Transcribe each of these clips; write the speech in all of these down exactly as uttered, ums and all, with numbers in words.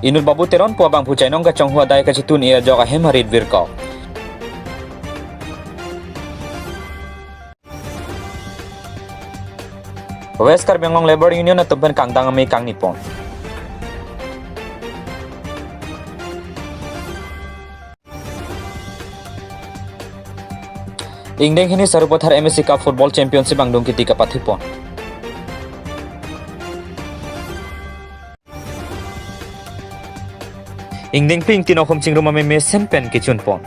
Inut Babu Teron pu abangphu Chainong kachonghu adai kachetun-e ajok ahem arit virkok. West Karbi Anglong Labour Union atum pen kangdang amei kangni pon. Ingdeng hini Sarupathar M A C Cup Football Championship angdung kiti kapathu pon. Ingdeng phli ingti nokhum chingrum amei mesen pen kechun pon.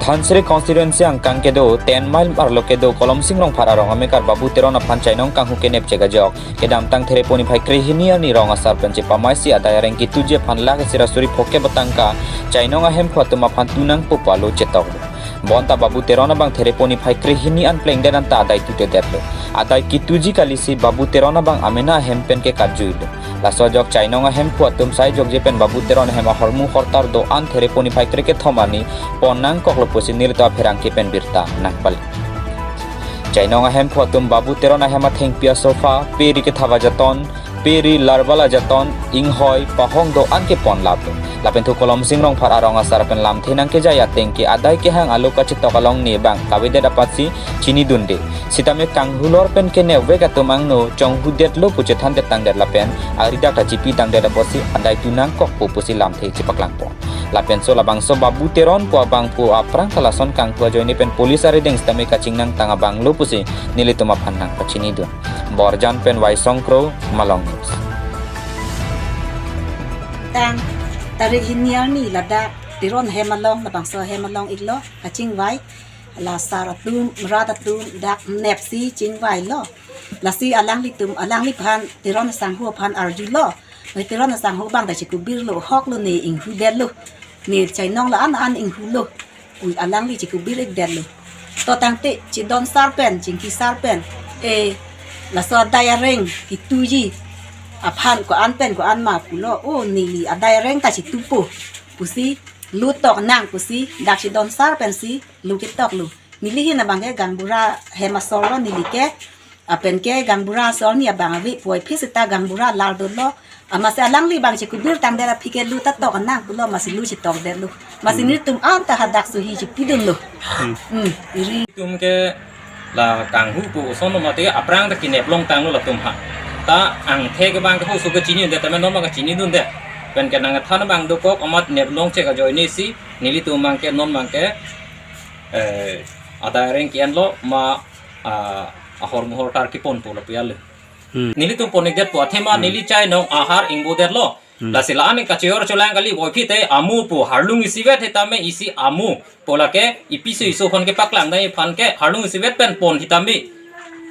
Dhansiri constituency angkang kedo ten mile arlo kedo Kolomsing Rongphar arong amekar Babu Teron aphan Chainong kanghu kenep chek ajok kedamtang Thereponi phai krehini arni rong asar pen chepamai si adai areng kituji aphan lakh isi ra suri phokep atangka Chainong ahemphu atum aphan tunang pupa lo chetok. Bonta Babu Teron abang Thereponi phai krehini an plengdet anta adai tutedetlo. Adai kituji kali si Babu Teron abang amena ahem pen ke katjuilo. Laso ajok Chainong ahemphu atum sai jokje pen Babu Teron ahem ahormu hortar do-an Thereponi phai kre kethom arni pon nangkoklo pusi nelitum apherangke pen birta nangpali. Chainong ahemphu atum Babu Teron ahem athengpi asofa, peri kethava jaton, peri larbala jaton, inghoi, pahong do-an ke pon lapen. Lapen thu Kolomsing Rongphar arong asar pen lamthe nangkejai ateng ke adai kehang alo kachetok along ne bang kavedet apotsi chinidunde. Sitame kanghulor pen kenep vek atum angno chonghudetlo pu chethan detangdet lapen aridak ta chipi tangdet apotsi adai tunang kokpo pusi lamthe chepaklang pon. Lapenso labangso Babu Teron pu abangphu aphrang ta lason kanghu ajoine pen police arideng sitame kachingnang tang abang lo pusi nelitum aphan nangpachinidun. Borjan pen Waisong Kro, Malong News. Tang tarik hini arni ladak Teron hem along, labangso hem along iklo kachingvai, la sar atum, rat atum dak nepsi chingvailo. Lasi alanglitum, alangliphan Teron asangho aphan arjulo. Oi, Teron asangho abang ta chekubirlo, hoklo, ne inghudetlo. Ne Chainong la-an an inghulo. Ui, alangli chekubir-ikdetlo. To tangte chidon sar pen, chingki sar pen, e, laso adai areng kituji aphan ko-an pen ko-an ma pulo. O, neli adai areng ta chitupo pusi, lu tok nang pusi, dak chidon sar pensi lu ketoklo. Neli hin abang ke gaonbura hem asor lo neli ke. Lapen ke gaonbura asor ni abang ave puvoiphit seta gaonbura lar dolo. Amatsi alangli abang chekubir tangdet aphi ke lu ta tok nang pulo, amatsi lu chetokdetlo. Amatsi Hmm. nelitum anta hadak suhi chepidunlo. Hmm. Hmm, iri. Tum ke la kanghu pu osomar mate aphrang ta kenep longtanglo latum ha. Ta angthek abang ke hoso kachinidunde, tame non abang kachinidunde. Pen ke nangthan abang dokok amat nep long chek ajoine si nelitum abang ke non abang ke, eh, adai areng ke-enlo ma, ah, ahormu hortar keponpo lapu ale. Hmm. Nelitum pon-ikdetpo athema Hmm. neli Chainong ahar ingbodetlo. Hmm. Lasi la-an kachejor cholang kali, voiphit te amu pu harlung isivet sitame isi amu pu lake ipiso iso aphan kepaklang dai aphan ke harlung isivet pen pon sitame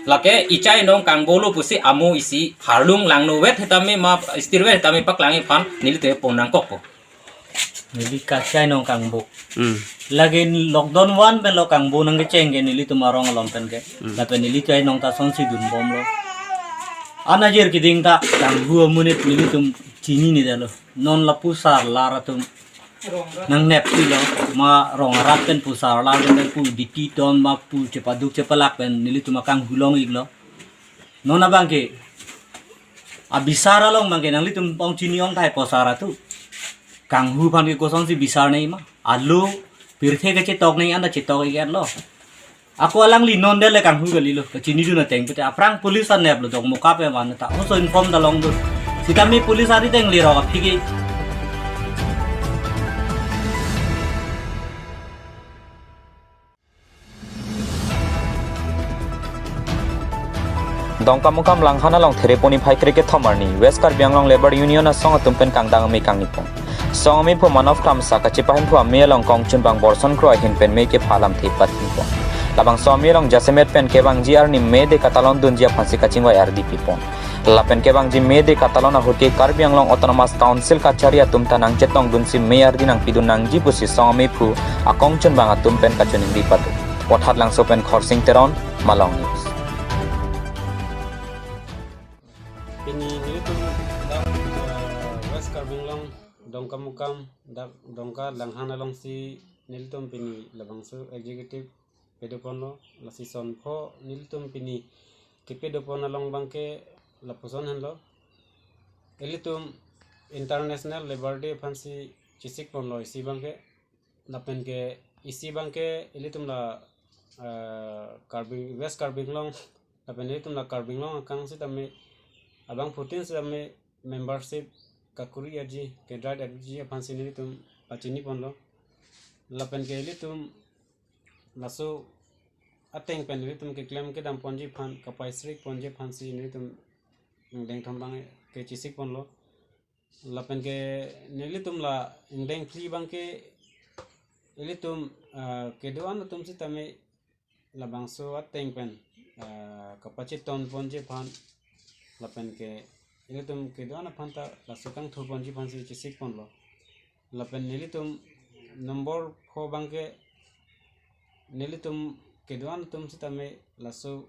lake i Chainong kangbolo pusi amu isi harlung langnovet sitame ma istirvet sitame paklang aphan nelitum pon nangkokpo. Neli ka Chainong kangbo. Hmm. Lake lockdown one pen lo kangbo nangkecheng ke nelitum arong along pen ke. Hmm. Lapen neli Chainong ta sonsi dunbomlo. Anajir keding ta kanghu amonit nelitum chininedetlo. Non lapu sarlar atum nangnepsilo. Ma rong arat pen pu sarlar pen pu diti ton ma pu chepaduk chepalak pen nelitum akanghu long-iklo. Non abang ke abisar along abang ke nanglitum pong chini ong thai posar atum. Kanghu aphan ke kosonsi bisar nei ma? Alo pirthe kachetok nei anta chetok-iklo. Ako alangli non dele kanghu kalilo. Kachinidun ateng pute aphrang police aneplo, Dokmoka pen van ta. Oso inform ta longdun. Sitame police arideng lirok aphi ke. Dongkamukam Langhan along Thereponi phai kre kethom arni West Karbi Anglong Labour Union asong atum pen kangdang amei kangni pon. Song ameiphu Manob Kramsa kachepahemphu amei along kongchunbang Borson Kro ahin pen mei kepha alamthe pathipon. Labangso amei along jasemet pen kevangji arni mei de katalon dunji aphansi kachingvai ardi pipon. Lapen kevangji mei de katalon ahut ke Karbi Anglong Autonomous Council kachari atum ta nangchetongdunsi mei ardi nangpidun nangji pusi song ameiphu akongchunbang atum pen kachiningri pado. Vothatlangso pen Khorsing Teron, Malong News. Pini nelitum dak, eh, West Karbi Anglong Dongkamukam dak Dongka Langhan alongsi nelitum pini labangso executive pedoponlo. Lasi son pho nelitum pini kepedopon along abangke lapuson henlo. Ilitum International Labour Day aphansi chesikponlo isi abangke. Lapen ke isi abangke ilitum la, eh, Karbi, West Karbi Anglong, lapen ilitum la Karbi Anglong akang sitame abangphutin sitame membership kakuri aji, kedrat aji aphansi nelitum pachiniponlo. Lapen ke ilitum laso ateng pen ilitum keklem kedamponji aphan, kapaisrikponji aphansi nelitum ingdeng thom abangke chesikponlo. Lapen ke nelitum la ingdeng phli abangke ilitum, ah, kedo-an atum sitame labangso ateng pen, ah, kapachetonponji aphan, lapen ke ilitum kedo-an aphan ta laso kangthuponji aphansi chesikponlo. Lapen nelitum number pho abangke nelitum kedo-an atum sitame laso,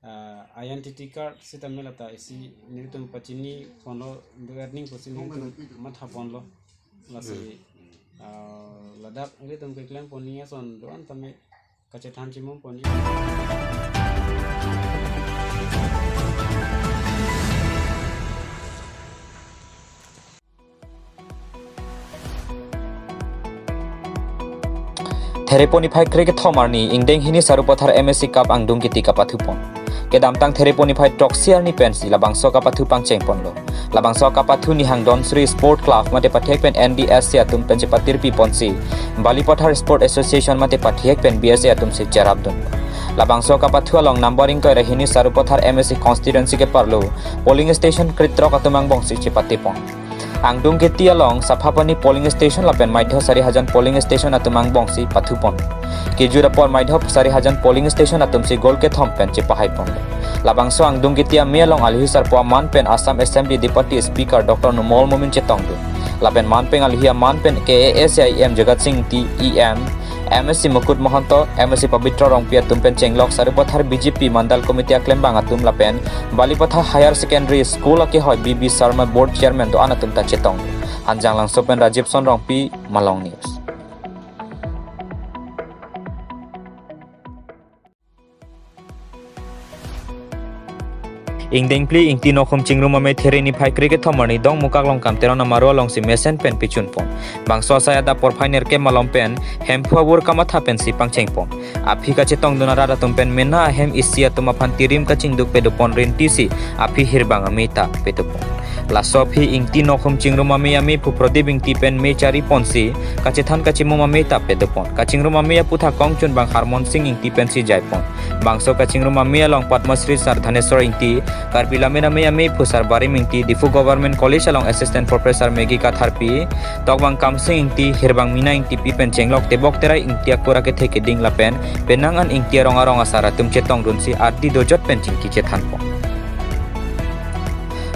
ah, identity card sitame lata isi nelitum pachiniponlo, do-et ning pusi nelitum mathaponlo. Lasi, ah, ladak nelitum keklempon ason do-an tame kachethan chimumponji. Therepo niphai krekethom arni ingdeng hini Sarupathar M S C Cup angdung kiti kapathupon. Kedamtang Therepo niphai throksi arni pensi labangso kapathu pangchengponlo. Labangso kapathu Nihang Donsri Sport Club mate pathek pen N D S C atum pensi patirpiponsi Balipathar Sport Association mate pathek pen B S A atumsi cherapdun. Labangso kapathu along number ingkoi ra hini Sarupathar M S C constituency keparlo polling station krethrok atum angbongsi chepatepon. Angdung kiti along Saphapani polling station lapen Maidho Sarihajan polling station atum angbongsi pathupon. Kejut apor Maidho Sarihajan polling station atumsi goal kethom pen chepahaipon. Labangso angdung kiti ame along alohi sarpo aman pen Assam Assembly Deputy Speaker Doctor Numal Momin chetongdun. Lapen man pen alohi aman pen K A A C I M Jagat Sing Ingti, E M, M S C Mukut Mahanta, M S C Pabitra Rongpi atum pen chenglok Sarupathar B J P Mandal Committee aklembang atum lapen Balipathar Higher Secondary School akehoi B B Sharma Board Chairman do-an atum ta chetong. Hanjanglangso pen Rajiv Son Rongpi, Malong News. Ingdeng phli Ingti Nokhum Chingrum Amei There niphai krekethom arni Dongmukak Longkam Teron Amaro alongsi mesen pen pechunpon. Bangso asai adap porphai nerkep malom pen Hemphu abur kamatha pensi pangchengpon. Aphi kachetongdun arat atum pen mena ahem isi atum aphan tirim kachingduk pedopon rintisi aphi hirbang amei ta pedopon. Laso aphi Ingti Nokhum Chingrum Amei Amei Phu Pradip Ingti pen me chariponsi kachethan kachimum amei ta pedopon. Kachingrum amei aputhak kongchunbang Harmon Sing Ingti pensi jaipon. Bangso kachingrum amei along Padma Shri Sar Dhaneswar Ingti, Karbi Lammet Amei Amei Phu Sar Barim Ingti, Diphu Government College along Assistant Professor Maggie Katharpi, tokbang Kamsing Ingti, hirbang Mina Ingtipi pen chenglok Tebok Terai Ingti akur akethe keding lapen penang an Ingti arong arong asar atum chetongdunsi ardi dojot pen chingki chethanpon.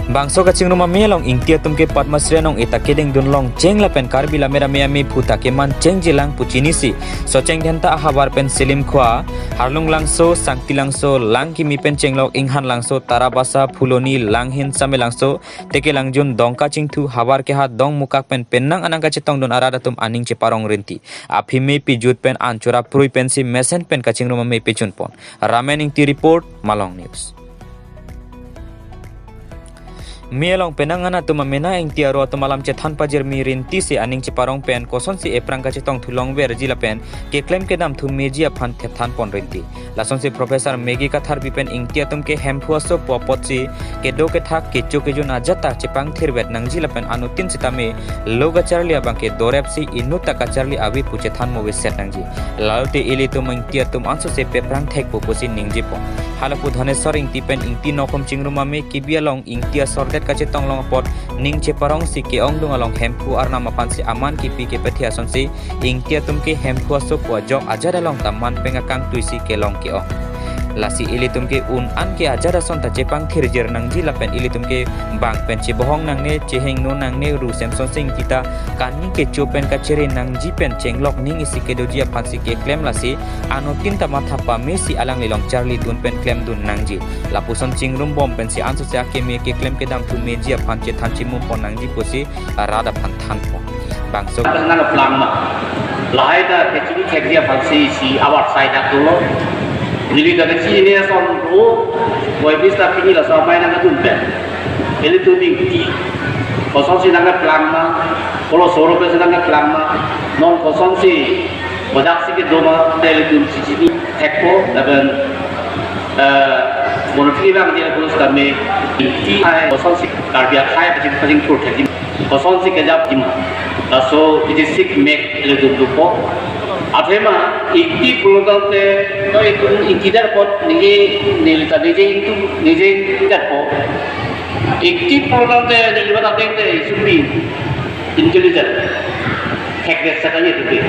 Bangso kachingrum amei along Ingti atum ke Padma Shri anong eta kedengdun longcheng lapen Karbi Lammet Amei Amei Phu ta keman chengjilang pu chinisi Socheng Dhenta ahavar pen Selim Khua, Harlung Langso, Sangti Langso, Langkimi pen chenglok Inghan Langso, Tarabasa, Phuloni, Langhin, Same Langso, Teke Langjun, Dongka Chingthu, Havar Kehat, Dongmukak pen penang an nangkachetongdun arat atum aning cheparong rinti. Aphi me pejut pen an chura prui pensi mesen pen kachingrum amei pechunpon. Ramen Ingti report, Malong News. Me along penang an atum amena Ingti aro atum alam chethan pajirmi rintisi aning cheparong pen kosonsi ephrang kachetongthu longverji lapen keklem kedamthu meji aphan thethanpon rinti. Lasonsi Professor Maggie Katharpi pen Ingti atum ke Hemphu aso pu apotsi kedo kethak kecho kejun ajat ta chepangthirvet nangji lapen anuttin sitame lo kacharli abangke dorepsi inut ta kacharli ave pu chethan moveset nangji. Lalote ilitum Ingti atum ansose pephrang thekpo pusi ningjepon. Halapu Dhaneswar Ingti pen Ingti Nokhum Chingrum Amei kebi along Ingti asordet kachetong long apot ning cheparongsi ke-ongdung along Hemphu arnam aphansi aman kipi kepethe asonsi Ingti atum ke Hemphu aso pu ajok ajat along ta man pen akangtuisi kelong ke-ong. Lasi ilitum ke un an ke ajat ason ta chepangthirjir nangji lapen ilitum ke bang pen chebohong nangne, chehingno nangne, Ru Semson Sing Ingti ta kani kecho pen kachere nangji pen chenglok ning isi kedoji aphansi keklem lasi anuttin ta matha pamesi alanglilong charlidun pen klemdun nangji. Lapuson chingrumbom pensi ansose akeme keklem kedamthu meji aphan chethan chimumpon nangji pusi rat aphan thanpon. Bangso nang plang ma. Lahai ta kechini thekji aphansi isi abar sai dak dolo. Neli ta kechini ason ro, boy bis ta pini laso amei nangkedun pen. Ilitum Ingti kosonsi nangkeplang ma, kolo soro pensi nangkeplang ma, non kosonsi bodak si kedo ma, ilitum chechini thekpo, lapen eh, mono phli bang dia pulus kami Ingti hai kosonsi Karbi akhei paching pachingthur thekji, kosonsi kejapji ma. Laso isi sik mek ilitum dopo. Athema Ingti pulo tangte, to itum Ingti det apot ningje, neli ta ningje Ingti, ningje Ingti det apot. Ingti pulo tangte neli mat ateng te isupi intelligent. Thekdet sa kanye tupi.